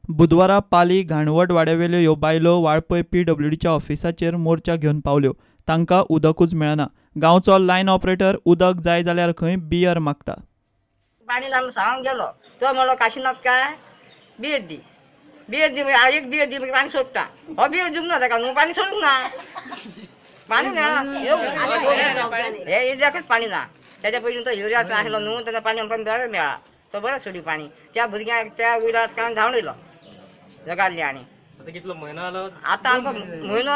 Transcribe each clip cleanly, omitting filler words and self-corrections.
बुधवारा पाली घाणवट वाड्यावेल्यो ह्यो बायलो वाळपय पीडब्ल्यूडीच्या ऑफिसाचेर मोर्चा घेवन पावल्यो. तांकां उदकूच मेळना. गांवचो लायन ऑपरेटर उदक जाय जाल्यार खंय बियर मागता. पाणी ना सांगून गेलो तो म्हणलो काशिनाथ काय बियर दी, बियर दी एक बियर दी पाणी सोडटा. हो बियर दिवंक ना ताका न्हू, पाणी सोडूंक ना, पाणी ना, हे एरियाकच पाणी ना. त्याच्या पयलीं तो युरिया आसलो न्हू, तेन्ना पाणी आमकां बरें मेळ्ळा, तो बरें सोडी पाणी. त्या भुरग्यांक त्या वयल्या कारण धांवन येयलो जगाडली. आनी कितलो म्हयनो जालो आतां आमकां, म्हयनो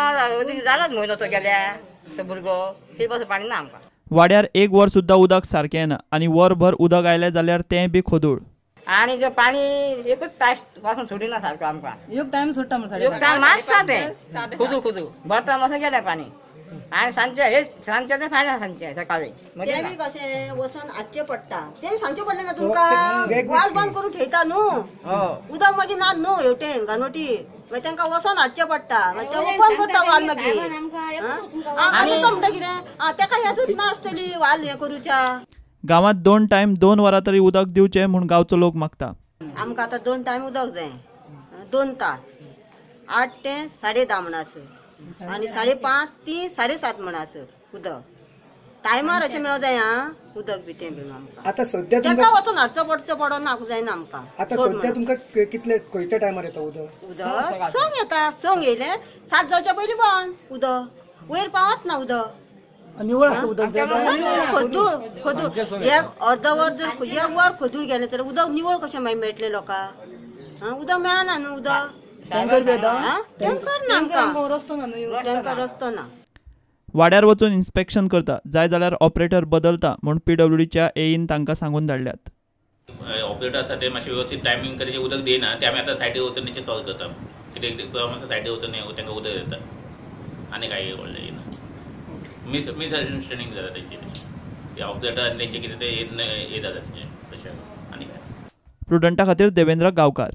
जालोच म्हयनो तो गेल्या तो भुरगो, ते पासून पाणी ना आमकां. वाड्यार एक वर सुद्दां उदक सारकें येना आनी वरभर उदक आयलें जाल्यार तें बी खोदूळ. आनी जो पाणी एकूच तास पासून सोडिना सारको आमकां, एक टायम सोडटा, एक टायम मातसा तें खुदू खुदू भरता मातसो गेलें पाणी. आनी सांजचें हे सांजचें तें फायना, सांजचें सकाळीं तें बी कशें वचोन हाडचें पडटा, तें सांगचें पडलें ना तुमकां. वाल बंद करून ठेयता न्हू, उदक मागीर ना न्हू हेवटेन घाणवटी, मागीर तांकां वचोन हाडचें पडटा, मागीर ते ओपन करता वाल मागीर. आनी तो म्हणटा कितें तेका यादूच ना आसतली वाल हें करूच्या. गांवांत 2 टायम 2 वरां तरी उदक दिवचें म्हूण गांवचो लोक मागता. आमकां आतां 2 टायम उदक जाय, 2 तास, 8 ते 10:30 म्हणसर आनी 5:30 ते 7:30 म्हणसर उदक टायमार अशें मेळों जाय. हा उदक बी तें बी आमकां आतां सद्या तेका वचोन हाडचो पडचो पडना जायना आमकां. आतां सद्या तुमकां कितले खंयच्या टायमार येता उदक? उदक 6 येता, 6 येयलें 7 जावच्या पयलीं बंद उदक, वयर पावत ना उदक. निवळ आसता उदक, खोदूळ खोदूळ एक अर्द वर जर एक वर खोदूळ गेलें तर उदक निवळ कशें मागीर मेळटलें लोकांक? उदक मेळना न्हू उदक, टँकर बी येता, टँकर ना आमकां, रस्तो ना न्हू, टँकर रस्तो ना. वाड्यार वचून इन्स्पेक्शन करता, जाय जाल्यार ऑपरेटर बदलता म्हूण पीडब्ल्यूडीच्या एईन तांकां सांगून धाडल्यात. ऑपरेटर आसा ते मातशें वेवस्थीत टायमींग कडेन उदक दिना, ते आमी आतां सायडीर वचून तेंचे सॉल्व करता. कितें सायडीर वचून तांकां उदक दिता आनी कांय व्हडलें येना. मिसअंडरस्टँडींग जाता तेंचे, तशें ऑपरेटर आनी तेंचें कितें तें हें जाता तेंचें तशें. आनी प्रुडंटा खातीर देवेंद्र गांवकार.